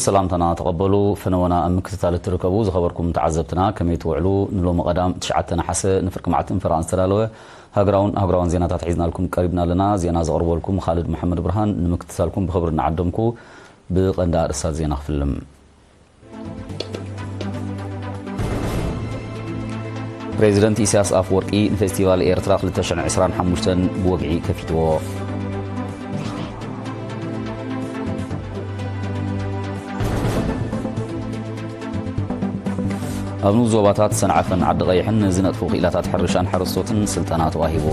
ሰላምታና ተቐበሉ። ፈነወና ኣብ ምክትታል እትርከቡ ዝኸበርኩም ተዓዘብትና፣ ከመይ ትውዕሉ? ንሎሚ ቀዳም ትሽዓተ ነሓሰ ንፍርቂ መዓልትን ፈረቓን ዝተዳለወ ሃገራውን ኣህጉራውን ዜናታት ሒዝናልኩም ቀሪብና ኣለና። ዜና ዘቕርበልኩም ኻልድ መሓመድ ብርሃን። ንምክትታልኩም ብኽብሪ እናዓደምኩ፣ ብቐንዲ ኣርእስታት ዜና ክፍልም። ፕሬዚደንት ኢሳያስ ኣፈወርቂ ንፌስቲቫል ኤርትራ ክልተ ሽሕን ዕስራን ሓሙሽተን ብወግዒ ከፊትዎ። ኣብ ንኡስ ዞባታት ሰንዓፈን ዓዲ ቀይሕን ንዝነጥፉ ክኢላታት ሕርሻን ሓረስቶትን ስልጠና ተዋሂቡ።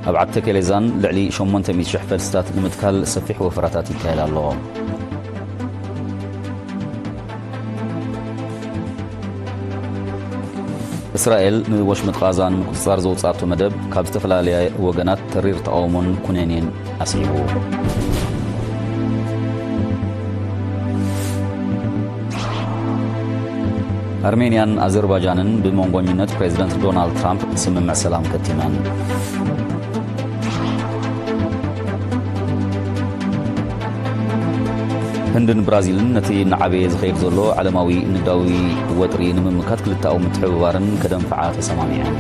ኣብ ዓዲ ተከሌዛን ልዕሊ ሸሞንተ ሚእቲ ሽሕ ፈልስታት ንምትካል ሰፊሕ ወፈራታት ይካየድ ኣሎ። እስራኤል ንወሽመጥ ቓዛ ንምቁጽጻር ዘውጻእቶ መደብ ካብ ዝተፈላለያ ወገናት ተሪር ተቓውሞን ኩነኔን ኣስዒቡ። ኣርሜንያን ኣዘርባጃንን ብመንጎኝነት ፕሬዚደንት ዶናልድ ትራምፕ ስምምዕ ሰላም ከቲመን። ህንድን ብራዚልን ነቲ እናዓበየ ዝኸይድ ዘሎ ዓለማዊ ንግዳዊ ወጥሪ ንምምካት ክልተኣዊ ምትሕብባርን ከደንፍዓ ተሰማሚዐን።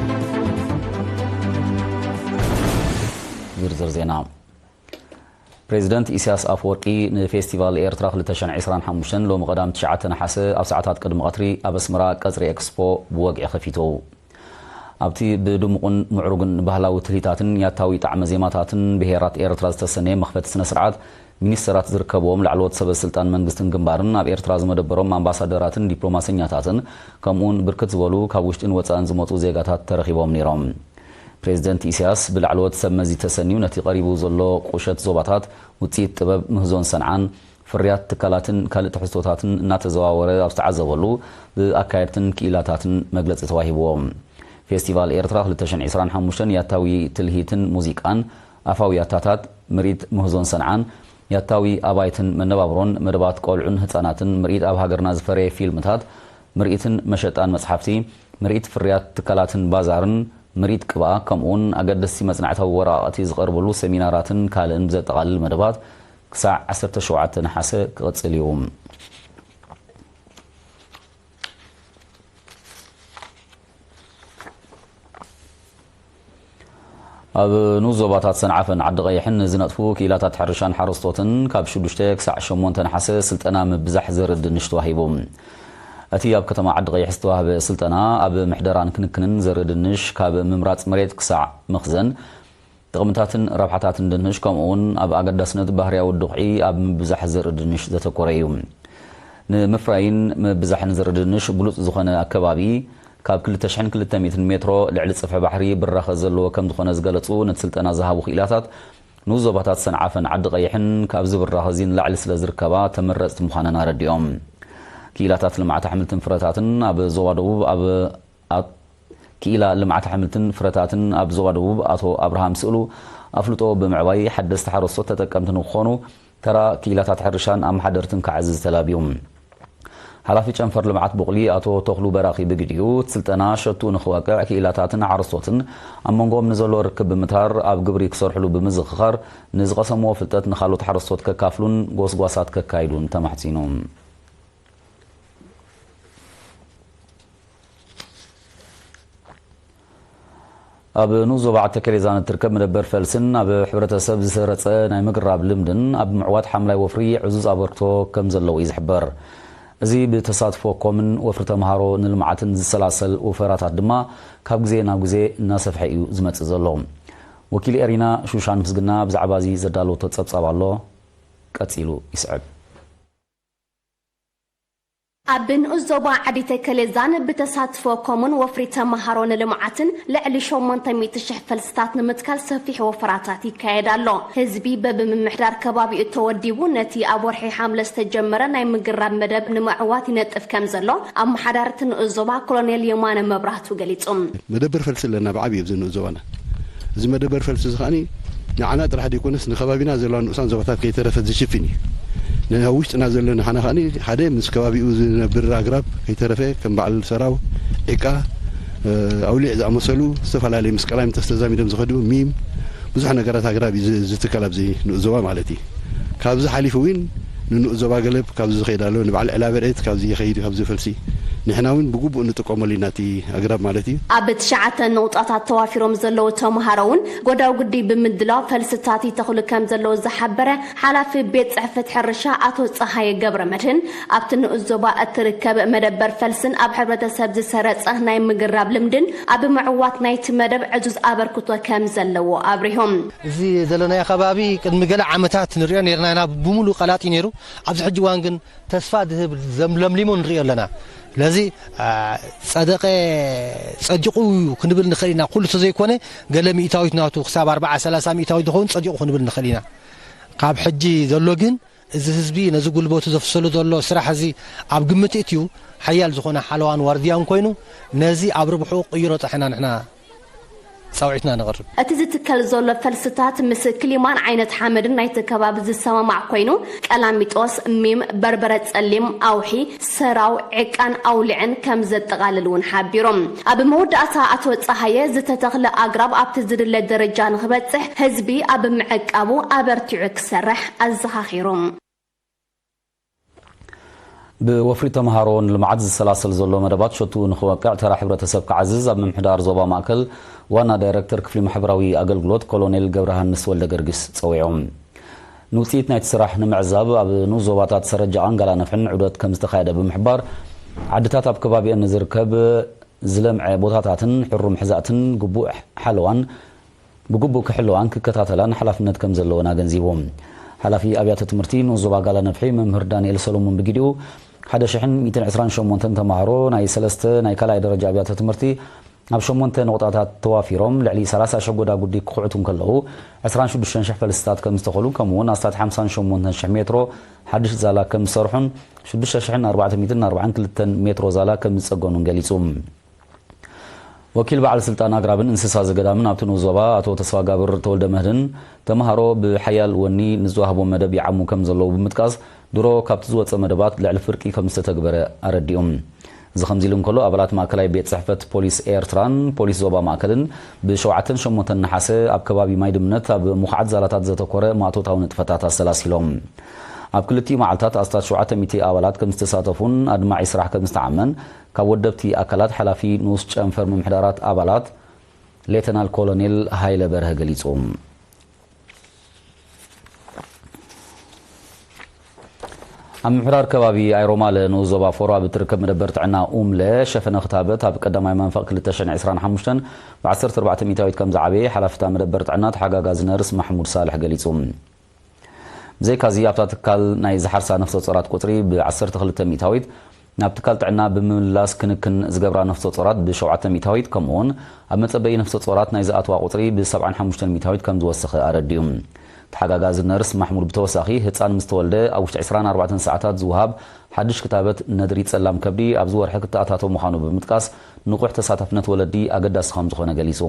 ዝርዝር ዜና። ፕሬዚደንት ኢሳያስ ኣፈወርቂ ንፌስቲቫል ኤርትራ ክልተ ሽሕን ዕስራን ሓሙሽተን ሎሚ ቀዳም ትሽዓተ ነሓሰ ኣብ ሰዓታት ቅድሚ ቀትሪ ኣብ ኣስመራ ቀጽሪ ኤክስፖ ብወግዒ ከፊቱ። ኣብቲ ብድሙቕን ምዕሩግን ባህላዊ ትልሂታትን ያታዊ ጣዕመ ዜማታትን ብሄራት ኤርትራ ዝተሰነየ መኽፈቲ ስነ ስርዓት፣ ሚኒስተራት ዝርከብዎም ላዕለዎት ሰበ ስልጣን መንግስትን ግንባርን፣ ኣብ ኤርትራ ዝመደበሮም ኣምባሳደራትን ዲፕሎማሰኛታትን፣ ከምኡውን ብርክት ዝበሉ ካብ ውሽጥን ወጻእን ዝመጹ ዜጋታት ተረኺቦም ነይሮም። ፕሬዚደንት ኢሳያስ ብላዕለዎት ሰብ መዚ ተሰንዩ ነቲ ቀሪቡ ዘሎ ቁሸት ዞባታት፣ ውጽኢት ጥበብ ምህዞን ሰንዓን፣ ፍርያት ትካላትን ካልእ ትሕዝቶታትን እናተዘዋወረ ኣብ ዝተዓዘበሉ፣ ብኣካየድትን ክኢላታትን መግለጺ ተዋሂብዎ። ፌስቲቫል ኤርትራ ክልተ ሽሕን ዕስራን ሓሙሽተን ያታዊ ትልሂትን ሙዚቃን፣ ኣፋዊ ያታታት፣ ምርኢት ምህዞን ሰንዓን፣ ያታዊ ኣባይትን መነባብሮን፣ መደባት ቆልዑን ህጻናትን፣ ምርኢት ኣብ ሃገርና ዝፈረየ ፊልምታት፣ ምርኢትን መሸጣን መጽሓፍቲ፣ ምርኢት ፍርያት ትካላትን ባዛርን፣ ምርኢት ቅብኣ፣ ከምኡውን ኣገደስቲ መጽናዕታዊ ወረቓቕቲ ዝቐርበሉ ሰሚናራትን ካልእን ብዘጠቓልል መደባት ክሳዕ ዓሰርተ ሸውዓተ ነሓሰ ክቕጽል እዩ። ኣብ ንኡስ ዞባታት ሰንዓፈን ዓዲ ቀይሕን ዝነጥፉ ክኢላታት ሕርሻን ሓረስቶትን ካብ ሽዱሽተ ክሳዕ ሸሞንተ ነሓሰ ስልጠና ምብዛሕ ዘርኢ ድንሽ ተዋሂቡ። እቲ ኣብ ከተማ ዓዲ ቀይሕ ዝተዋህበ ስልጠና ኣብ ምሕደራን ክንክንን ዘርኢ ድንሽ ካብ ምምራጽ መሬት ክሳዕ መኽዘን ጥቕምታትን ረብሓታትን ድንሽ ከምኡ እውን ኣብ ኣገዳስነት ባህርያዊ ድኹዒ ኣብ ምብዛሕ ዘርኢ ድንሽ ዘተኮረ እዩ። ንምፍራይን ምብዛሕን ዘርኢ ድንሽ ብሉጽ ዝኾነ ኣከባቢ ካብ ክልተ ሽሕን ክልተ ሚእትን ሜትሮ ልዕሊ ጽፍሒ ባሕሪ ብራኸ ዘለዎ ከም ዝኾነ ዝገለጹ ነቲ ስልጠና ዝሃቡ ክኢላታት፣ ንኡስ ዞባታት ሰንዓፈን ዓዲ ቀይሕን ካብዚ ብራኸ እዚ ንላዕሊ ስለ ዝርከባ ተመረጽቲ ምዃነን ኣረዲኦም። ክኢላታት ልምዓት ኣሕምልትን ፍረታትን ኣብ ዞባ ደቡብ ኣብ ኣብ ክኢላ ልምዓት ኣሕምልትን ፍረታትን ኣብ ዞባ ደቡብ ኣቶ ኣብርሃም ስእሉ ኣፍልጦ ብምዕባይ ሓደስቲ ሓረስቶት ተጠቀምቲ ንክኾኑ ተራ ክኢላታት ሕርሻን ኣመሓደርትን ክዓዝዝ ተላብዩ። ሓላፊ ጨንፈር ልምዓት ቡቕሊ ኣቶ ተኽሉ በራኺ ብግዲኡ፣ እቲ ስልጠና ሸቱ ንኽወቅዕ ክኢላታትን ሓረስቶትን ኣብ መንጎኦም ንዘሎ ርክብ ብምትሃር ኣብ ግብሪ ክሰርሕሉ ብምዝኽኻር ንዝቐሰምዎ ፍልጠት ንኻልኦት ሓረስቶት ከካፍሉን ጎስጓሳት ከካይዱን ተማሕጺኑ። ኣብ ንኡስ ዞባ ዓዲ ተከሌዛን እትርከብ መደበር ፈልስን ኣብ ሕብረተሰብ ዝሰረጸ ናይ ምግራብ ልምድን ኣብ ምዕዋት ሓምላይ ወፍሪ ዕዙዝ ኣበርክቶ ከም ዘለዎ እዩ ዝሕበር። እዚ ብተሳትፎ ኮምን ወፍሪ ተምሃሮ ንልምዓትን ዝሰላሰል ወፈራታት ድማ ካብ ግዜ ናብ ግዜ እናሰፍሐ እዩ ዝመጽእ ዘሎ። ወኪል ኤሪና ሹሻን ምስግና ብዛዕባ እዚ ዘዳለወቶ ጸብጻብ ኣሎ፣ ቀጺሉ ይስዕብ። ኣብ ንኡስ ዞባ ዓዲ ተከሌዛን ብተሳትፎ ኮሙን ወፍሪ ተምሃሮ ንልምዓትን ልዕሊ ሸሞንተ ሚእቲ ሽሕ ፈልስታት ንምትካል ሰፊሕ ወፈራታት ይካየድ ኣሎ። ህዝቢ በብምምሕዳር ከባቢኡ ተወዲቡ ነቲ ኣብ ወርሒ ሓምለ ዝተጀመረ ናይ ምግራብ መደብ ንምዕዋት ይነጥፍ ከም ዘሎ ኣመሓዳሪ እቲ ንኡስ ዞባ ኮሎኔል የማነ መብራህቱ ገሊጹ። መደበር ፈልሲ ኣለና ብዓብዪ ኣብዚ ንኡስ ዞባና። እዚ መደበር ፈልሲ እዚ ከኣኒ ንዓና ጥራሕ ዘይኮነስ ንከባቢና ዘለዋ ንኡሳን ዞባታት ከይተረፈ ዝሽፍን እዩ። ን-፣ ኣብ ውሽጥና ዘሎ ንሓና ከኣኒ ሓደ ምስ ከባቢኡ ዝነብር ኣግራብ ከይተረፈ ከም በዓል ሰራው፣ ዒቃ፣ ኣውሊዕ ዝኣመሰሉ ዝተፈላለዩ ምስ ቀላሚት ተስተዛሚዶም ዝኸዱ ሚም ብዙሕ ነገራት ኣግራብ እዩ እዚ ትካል ኣብዚ ንኡስ ዞባ ማለት እዩ። ካብዚ ሓሊፉ እውን ንንኡስ ዞባ ገለብ ካብዚ ዝኸይድ ኣሎ፣ ንበዓል ዕላበርኤት ካብዚ ይኸይድ እዩ፣ ካብዚ ፈልሲ ንሕና እውን ብግቡእ ንጥቀመሉ ኢና እቲ ኣግራብ ማለት እዩ። ኣብ ትሽዓተ ንቑጣታት ተዋፊሮም ዘለዉ ተምሃሮ እውን ጎዳጉዲ ብምድላው ፈልስታት ይተኽሉ ከም ዘለዉ ዝሓበረ ሓላፊ ቤት ጽሕፈት ሕርሻ ኣቶ ጸሃየ ገብረ መድህን፣ ኣብቲ ንኡስ ዞባ እትርከብ መደበር ፈልስን ኣብ ሕብረተሰብ ዝሰረጸ ናይ ምግራብ ልምድን ኣብ ምዕዋት ናይቲ መደብ ዕዙዝ ኣበርክቶ ከም ዘለዎ ኣብሪሆም። እዚ ዘለናዮ ከባቢ ቅድሚ ገለ ዓመታት ንሪኦ ነርና ኢና፣ ብምሉእ ቀላጥ እዩ ነይሩ። ኣብዚ ሕጂ እዋን ግን ተስፋ ዝህብ ዘም-፣ ለምሊሙ ንሪኦ ኣለና። ስለዚ ጸደቐ ጸዲቑ ክንብል ንኽእል ኢና። ኩሉ ተዘይኮነ ገለ ሚእታዊት ናቱ ክሳብ ኣርባዓ ሰላሳ ሚእታዊት ዝኸውን ጸዲቑ ክንብል ንኽእል ኢና። ካብ ሕጂ ዘሎ ግን እዚ ህዝቢ ነዚ ጉልበቱ ዘፍሰሉ ዘሎ ስራሕ እዚ ኣብ ግምት እትዩ ሓያል ዝኾነ ሓለዋን ዋርድያን ኮይኑ ነዚ ኣብ ርብሑ ቅይሮ ጸሕና ንሕና ጻውዒትና ነቕርብ። እቲ ዝትከል ዘሎ ፈልስታት ምስ ክሊማን ዓይነት ሓመድን ናይቲ ከባቢ ዝሰማማዕ ኮይኑ፣ ቀላሚጦስ፣ ሚም፣ በርበረ ጸሊም፣ ኣውሒ፣ ሰራው፣ ዕቃን ኣውሊዕን ከም ዘጠቓልል እውን ሓቢሮም። ኣብ መወዳእታ ኣቶ ጸሃየ ዝተተኽለ ኣግራብ ኣብቲ ዝድለ ደረጃ ንኽበጽሕ ህዝቢ ኣብ ምዕቃቡ ኣበርቲዑ ክሰርሕ ኣዘኻኺሮም። ብወፍሪ ተምሃሮ ንልምዓት ዝሰላሰል ዘሎ መደባት ሸትኡ ንኽወቅዕ ተራ ሕብረተሰብ ክዓዝዝ ኣብ ምምሕዳር ዞባ ማእከል ዋና ዳይረክተር ክፍሊ ማሕበራዊ ኣገልግሎት ኮሎኔል ገብረሃንስ ወልደገርጊስ ጸዊዖም። ንውፅኢት ናይቲ ስራሕ ንምዕዛብ ኣብ ንኡስ ዞባታት ሰረጃቓን ጋላነፍሕን ዑደት ከም ዝተኻየደ ብምሕባር ዓድታት ኣብ ከባቢአን ንዝርከብ ዝለምዐ ቦታታትን ሕሩም ሕዛእትን ግቡእ ሓለዋን ብግቡእ ክሕለዋን ክከታተላን ሓላፍነት ከም ዘለወን ኣገንዚቦም። ሓላፊ ኣብያተ ትምህርቲ ንኡስ ዞባ ጋላ ነፍሒ መምህር ዳንኤል ሰሎሞን ብግዲኡ ሓደ ሽሕን ሚእትን ዕስራን ሸሞንተን ተምሃሮ ናይ ሰለስተ ናይ ካልኣይ ደረጃ ኣብያተ ትምህርቲ ኣብ ሸሞንተ ነቑጣታት ተዋፊሮም ልዕሊ ሰላሳ ሽሕ ጎዳጉዲ ክኹዕቱ እንከለዉ ዕስራን ሽዱሽተን ሽሕ ፈልስታት ከም ዝተኸሉን ከምኡውን ኣስታት ሓምሳን ሸሞንተን ሽሕ ሜትሮ ሓድሽ ዛላ ከም ዝሰርሑን ሽዱሽተ ሽሕን ኣርባዕተ ሚእትን ኣርባዓን ክልተን ሜትሮ ዛላ ከም ዝጸገኑን ገሊጹ። ወኪል በዓል ስልጣን ኣግራብን እንስሳ ዘገዳምን ኣብቲ ንኡስ ዞባ ኣቶ ተስፋጋብር ተወልደመድህን ተምሃሮ ብሓያል ወኒ ንዝወሃቦም መደብ ይዓሙ ከም ዘለዉ ብምጥቃስ ድሮ ካብቲ ዝወፀ መደባት ልዕሊ ፍርቂ ከም ዝተተግበረ ኣረዲኦም። እዚ ከምዚ ኢሉ እንከሎ ኣባላት ማእከላይ ቤት ፅሕፈት ፖሊስ ኤርትራን ፖሊስ ዞባ ማእከልን ብሸውዓተን ሸሞንተን ነሓሰ ኣብ ከባቢ ማይ ድምነት ኣብ ምኹዓት ዛላታት ዘተኮረ ማእቶታዊ ንጥፈታት ኣሰላሲሎም። ኣብ ክልቲኡ መዓልታት ኣስታት ሸውዓተ ሚእቲ ኣባላት ከም ዝተሳተፉን ኣድማዒ ስራሕ ከም ዝተዓመን ካብ ወደብቲ ኣካላት ሓላፊ ንኡስ ጨንፈር ምምሕዳራት ኣባላት ሌተናል ኮሎኔል ሃይለ በርሀ ገሊጹ። ኣብ ምምሕዳር ከባቢ ኣይሮማለ ንኡስ ዞባ ፎሮ ኣብ እትርከብ መደበር ጥዕና ኡምለ ሸፈነ ክታበት ኣብ ቀዳማይ መንፈቕ ክልተ ሽሕን ዕስራን ሓሙሽተን ብ ዓሰርተ ኣርባዕተ ሚእታዊት ከም ዝዓበየ ሓላፊ እታ መደበር ጥዕና ተሓጋጋዚ ነርስ ማሕሙድ ሳልሕ ገሊጹ። ብዘይካዚ ኣብታ ትካል ናይ ዝሓርሳ ነፍሰ ጾራት ቁጽሪ ብ ዓሰርተ ክልተ ሚእታዊት፣ ናብ ትካል ጥዕና ብምምላስ ክንክን ዝገብራ ነፍሰ ጾራት ብ ሸውዓተ ሚእታዊት፣ ከምኡውን ኣብ መጸበዪ ነፍሰ ጾራት ናይ ዝኣትዋ ቁጽሪ ብ ሰብዓን ሓሙሽተን ሚእታዊት ከም ዝወሰኸ ኣረዲኡ። ተሓጋጋዚ ነርስ ማሕሙድ ብተወሳኺ ህጻን ምስ ተወልደ ኣብ ውሽጢ ዕስራን ኣርባዕተን ሰዓታት ዝወሃብ ሓድሽ ክታበት ነድሪ ጸላም ከብዲ ኣብዚ ወርሒ ክተኣታቶ ምዃኑ ብምጥቃስ ንቑሕ ተሳታፍነት ወለዲ ኣገዳሲ ከም ዝኾነ ገሊጹ።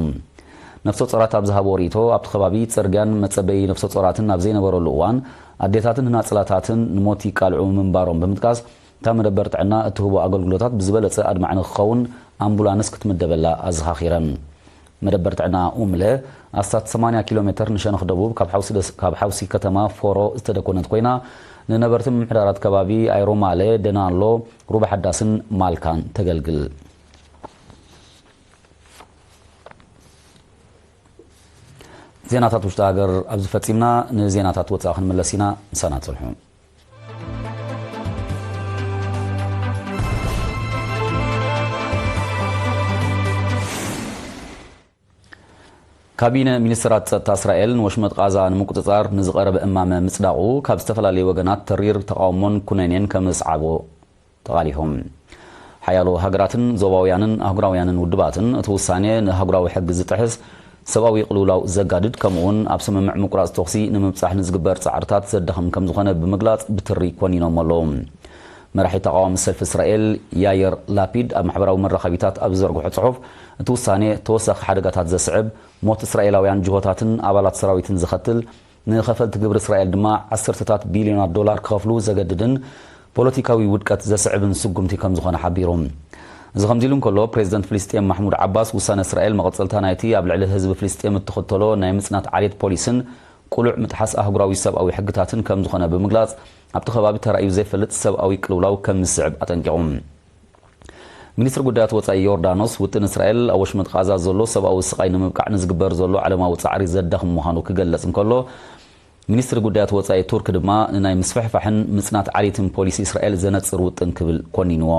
ነፍሰ ጾራት ኣብ ዝሃብዎ ርእይቶ ኣብቲ ከባቢ ጽርግያን መጸበዪ ነፍሰ ጾራትን ኣብ ዘይነበረሉ እዋን ኣዴታትን ህናጽላታትን ንሞት ይቃልዑ ምንባሮም ብምጥቃስ እታ መደበር ጥዕና እትህቦ ኣገልግሎታት ብዝበለጸ ኣድማዒ ንክኸውን ኣምቡላንስ ክትምደበላ ኣዘኻኺረን። መደበር ጥዕና ኡምለ ኣስታት ሰማንያ ኪሎ ሜትር ንሸነኽ ደቡብ ካብ ሓውሲ ደስ-፣ ካብ ሓውሲ ከተማ ፎሮ ዝተደኮነት ኮይና ንነበርቲ ምምሕዳራት ከባቢ ኣይሮማለ፣ ደናሎ፣ ሩባ ሓዳስን ማልካን ተገልግል። ዜናታት ውሽጢ ሃገር ኣብዚ ፈጺምና። ንዜናታት ወጻኢ ክንምለስ ኢና። ምሳና ጽንሑ። ካቢነ ሚኒስትራት ጸጥታ እስራኤል ንወሽመጥ ቓዛ ንምቁጽጻር ንዝቐረበ እማመ ምጽዳቑ ካብ ዝተፈላለዩ ወገናት ተሪር ተቓውሞን ኩነኔን ከም ዘስዓቦ ተቓሊሖም። ሓያሎ ሃገራትን ዞባውያንን ኣህጉራውያንን ውድባትን እቲ ውሳኔ ንኣህጉራዊ ሕጊ ዝጥሕስ፣ ሰብኣዊ ቅልውላው ዘጋድድ ከምኡውን ኣብ ስምምዕ ምቁራጽ ተኹሲ ንምብጻሕ ንዝግበር ጻዕርታት ዘዳኽም ከም ዝኾነ ብምግላጽ ብትሪ ኮኒኖሞ ኣለዉ። መራሒ ተቓዋሚ ሰልፊ እስራኤል ያየር ላፒድ ኣብ ማሕበራዊ መራኸቢታት ኣብ ዝዘርግሖ ጽሑፍ እቲ ውሳኔ ተወሳኺ ሓደጋታት ዘስዕብ፣ ሞት እስራኤላውያን ጅሆታትን ኣባላት ሰራዊትን ዝኸትል፣ ንኸፈልቲ ግብሪ እስራኤል ድማ ዓሰርተታት ቢልዮናት ዶላር ክኸፍሉ ዘገድድን ፖለቲካዊ ውድቀት ዘስዕብን ስጉምቲ ከም ዝኾነ ሓቢሩ። እዚ ከምዚ ኢሉ እንከሎ፣ ፕሬዚደንት ፍልስጤም ማሕሙድ ዓባስ ውሳነ እስራኤል መቐጸልታ ናይቲ ኣብ ልዕሊ ህዝቢ ፍልስጤም እትኽተሎ ናይ ምጽናት ዓሌት ፖሊስን ቅሉዕ ምጥሓስ ኣህጉራዊ ሰብኣዊ ሕግታትን ከም ዝኾነ ብምግላጽ፣ ኣብቲ ከባቢ ተራእዩ ዘይፈልጥ ሰብኣዊ ቅልውላው ከም ዝስዕብ ኣጠንቂቑ። ሚኒስትሪ ጉዳያት ወጻኢ ዮርዳኖስ፣ ውጥን እስራኤል ኣብ ወሽመጥ ቃዛ ዘሎ ሰብኣዊ ስቓይ ንምብቃዕ ንዝግበር ዘሎ ዓለማዊ ጻዕሪ ዘዳኽም ምዃኑ ክገልጽ እንከሎ፣ ሚኒስትሪ ጉዳያት ወጻኢ ቱርክ ድማ ንናይ ምስፍሕፋሕን ምጽናት ዓሌትን ፖሊሲ እስራኤል ዘነጽር ውጥን ክብል ኮኒንዎ።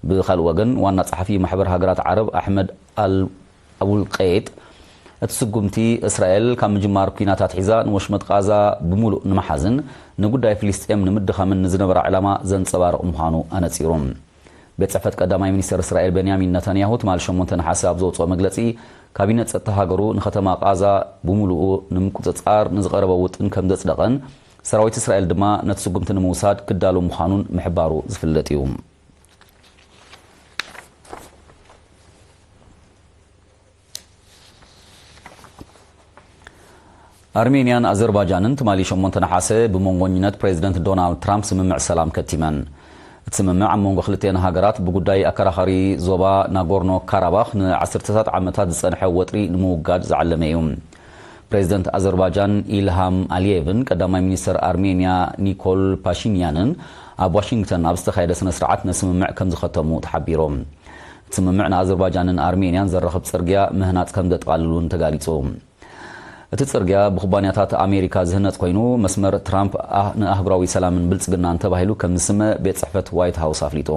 ብኻልእ ወገን፣ ዋና ጸሓፊ ማሕበር ሃገራት ዓረብ ኣሕመድ ኣል ኣቡልቀይጥ፣ እቲ ስጉምቲ እስራኤል ካብ ምጅማር ኲናት ኣትሒዛ ንወሽመጥ ቃዛ ብምሉእ ንምሓዝን ንጉዳይ ፍልስጤም ንምድኻምን ንዝነበራ ዕላማ ዘንጸባርቕ ምዃኑ ኣነጺሩ። ቤት ጽሕፈት ቀዳማይ ሚኒስተር እስራኤል ቤንያሚን ነታንያሁ ትማሊ ሸሞንተ ነሓሰ ኣብ ዘውጽኦ መግለጺ፣ ካቢነ ጸጥታ ሃገሩ ንከተማ ቃዛ ብምሉኡ ንምቁጽጻር ንዝቐረበ ውጥን ከም ዘጽደቐን፣ ሰራዊት እስራኤል ድማ ነቲ ስጉምቲ ንምውሳድ ክዳሎ ምዃኑን ምሕባሩ ዝፍለጥ እዩ። ኣርሜንያን ኣዘርባጃንን ትማሊ ሸሞንተ ነሓሰ ብመንጎኝነት ፕሬዚደንት ዶናልድ ትራምፕ ስምምዕ ሰላም ከቲመን። እቲ ስምምዕ ኣብ መንጎ ክልቲአን ሃገራት ብጉዳይ ኣከራኻሪ ዞባ ናጎርኖ ካራባኽ ንዓሰርተታት ዓመታት ዝጸንሐ ወጥሪ ንምውጋድ ዝዓለመ እዩ። ፕሬዚደንት ኣዘርባጃን ኢልሃም ኣልየቭን ቀዳማይ ሚኒስተር ኣርሜንያ ኒኮል ፓሺንያንን ኣብ ዋሽንግተን ኣብ ዝተኻየደ ስነ ስርዓት ነቲ ስምምዕ ከም ዝኸተሙ ተሓቢሩ። እቲ ስምምዕ ንኣዘርባጃንን ኣርሜንያን ዘራኽብ ጽርግያ ምህናጽ ከም ዘጠቓልል እውን ተጋሊጹ። እቲ ጽርግያ ብኩባንያታት ኣሜሪካ ዝህነጽ ኮይኑ፣ መስመር ትራምፕ ኣህ-፣ ንኣህጉራዊ ሰላምን ብልጽግናን ተባሂሉ ከም ዝስመ ቤት ጽሕፈት ዋይት ሃውስ ኣፍሊጡ።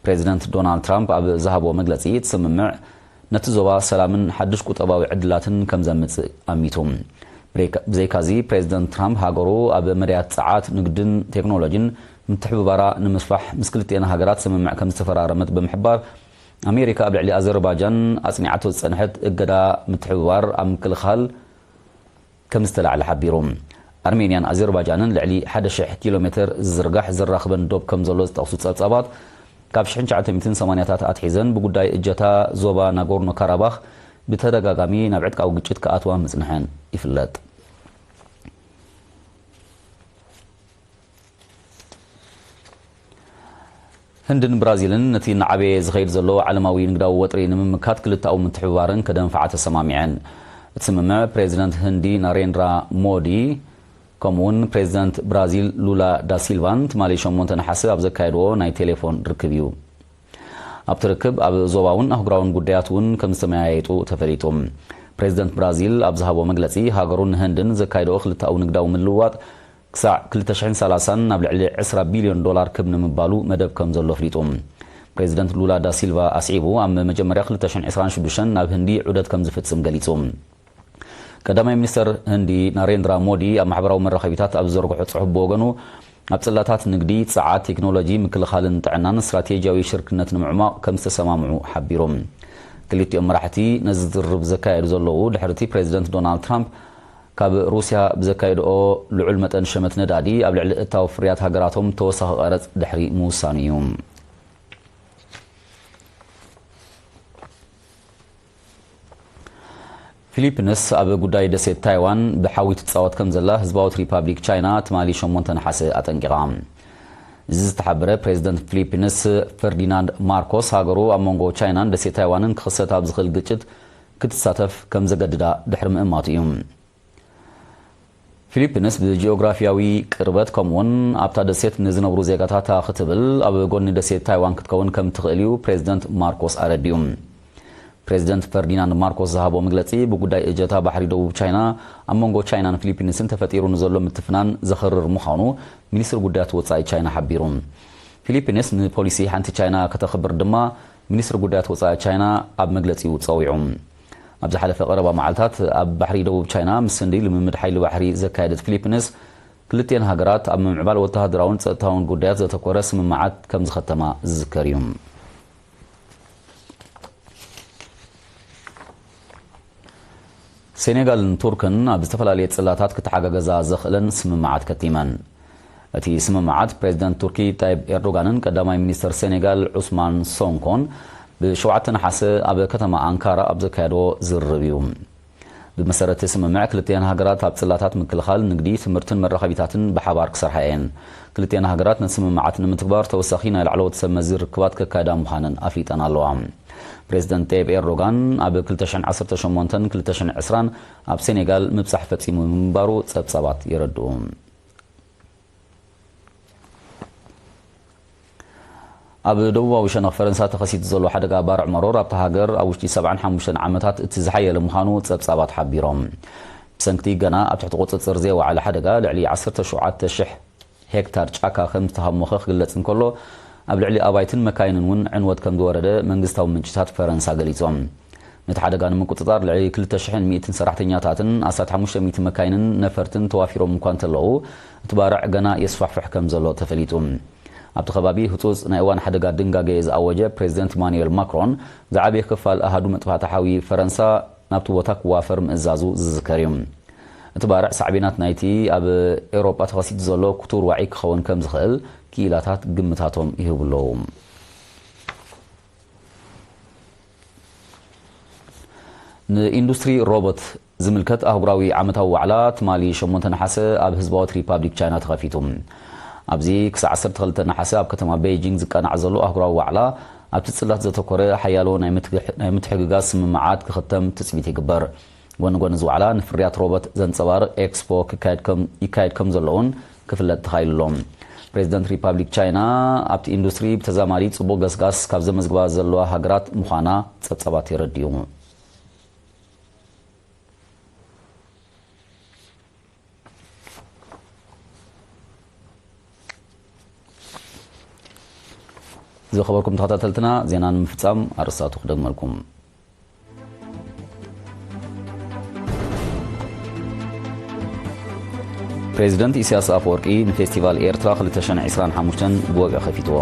ፕሬዚደንት ዶናልድ ትራምፕ ኣብ ዝሃቦ መግለጺ፣ እቲ ስምምዕ ነቲ ዞባ ሰላምን ሓድሽ ቁጠባዊ ዕድላትን ከም ዘምጽእ ኣሚቱ። ብሬካ-፣ ብዘይካዚ፣ ፕሬዚደንት ትራምፕ ሃገሩ ኣብ መዳያት ጸዓት፣ ንግድን ቴክኖሎጂን ምትሕብባራ ንምስፋሕ ምስ ክልቲአን ሃገራት ስምምዕ ከም ዝተፈራረመት ብምሕባር፣ ኣሜሪካ ኣብ ልዕሊ ኣዘርባጃን ኣጽኒዓቶ ዝጸንሐት እገዳ ምትሕብባር ኣብ ምክልኻል ከም ዝተላዕለ ሓቢሩ። ኣርሜንያን ኣዘርባጃንን ልዕሊ ሓደ ሽሕ ኪሎ ሜተር ዝዝርጋሕ ዘራኽበን ዶብ ከም ዘሎ ዝጠቕሱ ጸብጻባት፣ ካብ ሽሕን ትሽዓተ ሚእትን ሰማንያታት ኣትሒዘን ብጉዳይ እጀታ ዞባ ናጎርኖ ካራባኽ ብተደጋጋሚ ናብ ዕጥቃዊ ግጭት ክኣትዋ ምጽንሐን ይፍለጥ። ህንድን ብራዚልን ነቲ እናዓበየ ዝኸይድ ዘሎ ዓለማዊ ንግዳዊ ወጥሪ ንምምካት ክልተኣዊ ምትሕብባርን ከደንፍዓ ተሰማሚዐን። እቲ ስምምዕ ፕሬዚደንት ህንዲ ናሬንድራ ሞዲ ከምኡውን ፕሬዚደንት ብራዚል ሉላ ዳሲልቫን ትማሊ ሸሞንተ ነሓሰ ኣብ ዘካየድዎ ናይ ቴሌፎን ርክብ እዩ። ኣብቲ ርክብ ኣብ ዞባውን ኣህጉራውን ጉዳያት እውን ከም ዝተመያየጡ ተፈሊጡ። ፕሬዚደንት ብራዚል ኣብ ዝሃቦ መግለጺ፣ ሃገሩን ህንድን ዘካየድኦ ክልተኣዊ ንግዳዊ ምልውዋጥ ክሳዕ ክልተ ሽሕን ሰላሳን ናብ ልዕሊ ዕስራ ቢልዮን ዶላር ክብ ንምባሉ መደብ ከም ዘሎ ኣፍሊጡ። ፕሬዚደንት ሉላ ዳሲልቫ ኣስዒቡ፣ ኣብ መጀመርያ ክልተ ሽሕን ዕስራን ሽዱሽተን ናብ ህንዲ ዑደት ከም ዝፍጽም ገሊጹ። ቀዳማይ ሚኒስተር ህንዲ ናሬንድራ ሞዲ ኣብ ማሕበራዊ መራኸቢታት ኣብ ዝዘርግሖ ጽሑፍ ብወገኑ፣ ኣብ ጽላታት ንግዲ፣ ጸዓት፣ ቴክኖሎጂ፣ ምክልኻልን ጥዕናን ስትራቴጂያዊ ሽርክነት ንምዕሟቕ ከም ዝተሰማምዑ ሓቢሩ። ክልቲኦም መራሕቲ ነዚ ዝርርብ ዘካየዱ ዘለዉ፣ ድሕሪቲ ፕሬዚደንት ዶናልድ ትራምፕ ካብ ሩስያ ብዘካየድኦ ልዑል መጠን ሸመት ነዳዲ ኣብ ልዕሊ እታዊ ፍርያት ሃገራቶም ተወሳኺ ቀረጽ ድሕሪ ምውሳኑ እዩ። ፊሊፒንስ ኣብ ጉዳይ ደሴት ታይዋን ብሓዊ ትጻወት ከም ዘላ ህዝባዊት ሪፓብሊክ ቻይና ትማሊ ሸሞንተ ነሓሰ ኣጠንቂቓ። እዚ ዝተሓበረ ፕሬዚደንት ፊሊፒንስ ፈርዲናንድ ማርኮስ ሃገሩ ኣብ መንጎ ቻይናን ደሴት ታይዋንን ክኽሰት ኣብ ዝኽእል ግጭት ክትሳተፍ ከም ዘገድዳ ድሕሪ ምእማቱ እዩ። ፊሊፒንስ ብጂኦግራፊያዊ ቅርበት ከምኡውን ኣብታ ደሴት ንዝነብሩ ዜጋታታ ክትብል ኣብ ጎኒ ደሴት ታይዋን ክትከውን ከም ትኽእል እዩ ፕሬዚደንት ማርኮስ ኣረዲኡ። ፕሬዚደንት ፈርዲናንድ ማርኮስ ዝሃቦ መግለጺ ብጉዳይ እጀታ ባሕሪ ደቡብ ቻይና ኣብ መንጎ ቻይናን ፊሊፒንስን ተፈጢሩ ንዘሎ ምትፍናን ዘኽርር ምዃኑ ሚኒስትሪ ጉዳያት ወጻኢ ቻይና ሓቢሩ። ፊሊፒንስ ንፖሊሲ ሓንቲ ቻይና ከተኽብር ድማ ሚኒስትሪ ጉዳያት ወጻኢ ቻይና ኣብ መግለጺኡ ጸዊዑ። ኣብ ዝሓለፈ ቀረባ መዓልታት ኣብ ባሕሪ ደቡብ ቻይና ምስ ህንዲ ልምምድ ሓይሊ ባሕሪ ዘካየደት ፊሊፒንስ፣ ክልቲኤን ሃገራት ኣብ ምምዕባል ወተሃደራውን ጸጥታውን ጉዳያት ዘተኮረ ስምምዓት ከም ዝኸተማ ዝዝከር እዩ። ሴኔጋልን ቱርክን ኣብ ዝተፈላለየ ጽላታት ክተሓጋገዛ ዘኽእለን ስምምዓት ከቲመን። እቲ ስምምዓት ፕሬዚደንት ቱርኪ ጣይብ ኤርዶጋንን ቀዳማይ ሚኒስተር ሴኔጋል ዑስማን ሶንኮን ብሸውዓተ ነሓሰ ኣብ ከተማ ኣንካራ ኣብ ዘካየድዎ ዝርርብ እዩ። ብመሰረት እቲ ስምምዕ፣ ክልቲኣን ሃገራት ኣብ ጽላታት ምክልኻል፣ ንግዲ፣ ትምህርትን መራኸቢታትን ብሓባር ክሰርሓ እየን። ክልቲኣን ሃገራት ነቲ ስምምዓት ንምትግባር ተወሳኺ ናይ ላዕለዎት ሰብ መዚ ርክባት ከካይዳ ምዃነን ኣፍሊጠን ኣለዋ። ፕሬዚደንት ጠይብ ኤርዶጋን ኣብ ክልተ ሽሕን ዓሰርተ ሸሞንተን ክልተ ሽሕን ዕስራን ኣብ ሴኔጋል ምብጻሕ ፈጺሙ ምንባሩ ጸብጻባት የረድኡ። ኣብ ደቡባዊ ሸነኽ ፈረንሳ ተኸሲቱ ዘሎ ሓደጋ ባርዕ መሮር ኣብታ ሃገር ኣብ ውሽጢ ሰብዓን ሓሙሽተን ዓመታት እቲ ዝሓየለ ምዃኑ ጸብጻባት ሓቢሮም። ብሰንክቲ ገና ኣብ ትሕቲ ቁጽጽር ዘይወዓለ ሓደጋ ልዕሊ ዓሰርተ ሸውዓተ ሽሕ ሄክታር ጫካ ከም ዝተሃሞኸ ክግለጽ እንከሎ፣ ኣብ ልዕሊ ኣባይትን መካይንን እውን ዕንወት ከም ዝወረደ መንግስታዊ ምንጭታት ፈረንሳ ገሊጾም። ነቲ ሓደጋ ንምቁጽጻር ልዕሊ ክልተ ሽሕን ሚእትን ሰራሕተኛታትን ኣስታት ሓሙሽተ ሚእቲ መካይንን ነፈርትን ተዋፊሮም እኳ እንተለዉ፣ እቲ ባርዕ ገና የስፋሕፍሕ ከም ዘሎ ተፈሊጡ። ኣብቲ ከባቢ ህጹጽ ናይ እዋን ሓደጋ ድንጋጌ ዝኣወጀ ፕሬዚደንት ኢማኑኤል ማክሮን፣ ዝዓበየ ክፋል ኣሃዱ መጥፋእቲ ሓዊ ፈረንሳ ናብቲ ቦታ ክዋፈር ምእዛዙ ዝዝከር እዩ። እቲ ባርዕ ሳዕቤናት ናይቲ ኣብ ኤውሮጳ ተኸሲቱ ዘሎ ክቱር ዋዒ ክኸውን ከም ዝኽእል ክኢላታት ግምታቶም ይህቡ ኣለዉ። ንኢንዱስትሪ ሮቦት ዝምልከት ኣህጉራዊ ዓመታዊ ዋዕላ ትማሊ ሸሞንተ ነሓሰ ኣብ ህዝባዊት ሪፓብሊክ ቻይና ተኸፊቱ። ኣብዚ ክሳዕ ዓሰርተ ክልተ ነሓሰ ኣብ ከተማ ቤይጂንግ ዝቃናዕ ዘሎ ኣህጉራዊ ዋዕላ፣ ኣብቲ ጽላት ዘተኮረ ሓያሎ ናይ ምትግሕ-፣ ናይ ምትሕግጋዝ ስምምዓት ክኽተም ትጽቢት ይግበር። ጎኒ ጎኒ እዚ ዋዕላ፣ ንፍርያት ሮቦት ዘንጸባርቕ ኤክስፖ ክካየድ ከም፣ ይካየድ ከም ዘሎ እውን ክፍለጥ ተኻኢሉ ኣሎ። ፕሬዚደንት ሪፓብሊክ ቻይና ኣብቲ ኢንዱስትሪ ብተዛማዲ ጽቡቕ ገስጋስ ካብ ዘመዝግባ ዘለዋ ሃገራት ምዃና ጸብጻባት የረድኡ። ዝኸበርኩም ተኸታተልትና፣ ዜና ንምፍጻም ኣርእስታቱ ክደግመልኩም። ፕሬዚደንት ኢሳያስ ኣፈወርቂ ንፌስቲቫል ኤርትራ ክልተ ሽሕን ዕስራን ሓሙሽተን ብወግዒ ከፊትዎ።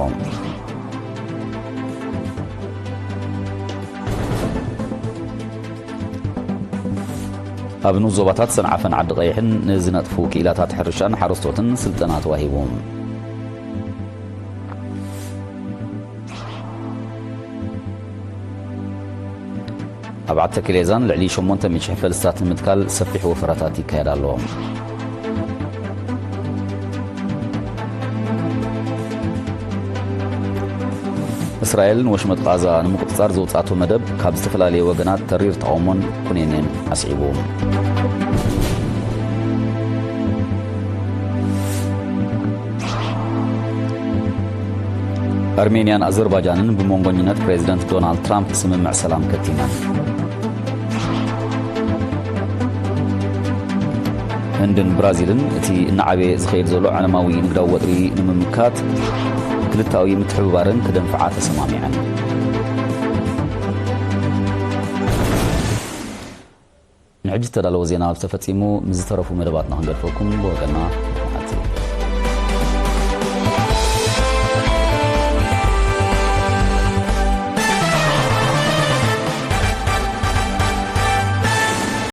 ኣብ ንኡስ ዞባታት ሰንዓፈን ዓዲ ቀይሕን ንዝነጥፉ ክኢላታት ሕርሻን ሓረስቶትን ስልጠና ተዋሂቡ። ኣብ ዓዲ ተክሌዛን ልዕሊ ሸሞንተ ሚእቲ ሺሕ ፈልስታት ንምትካል ሰፊሕ ወፈራታት ይካየድ ኣሎ። እስራኤል ንወሽመጥ ቃዛ ንምቁጽጻር ዘውጻእቶ መደብ ካብ ዝተፈላለየ ወገናት ተሪር ተቓውሞን ኩነኔን ኣስዒቡ። ኣርሜንያን ኣዘርባጃንን ብመንጎኝነት ፕሬዚደንት ዶናልድ ትራምፕ ስምምዕ ሰላም ከቲመን። ህንድን ብራዚልን እቲ እናዓበየ ዝኸይድ ዘሎ ዓለማዊ ንግዳዊ ወጥሪ ንምምካት ክልተኣዊ ምትሕብባረን ክደንፍዓ ተሰማሚዐን። ንሕጂ ዝተዳለወ ዜና ኣብዚ ተፈጺሙ። ምስ ዝተረፉ መደባትና ክንገድፈኩም ብወገንና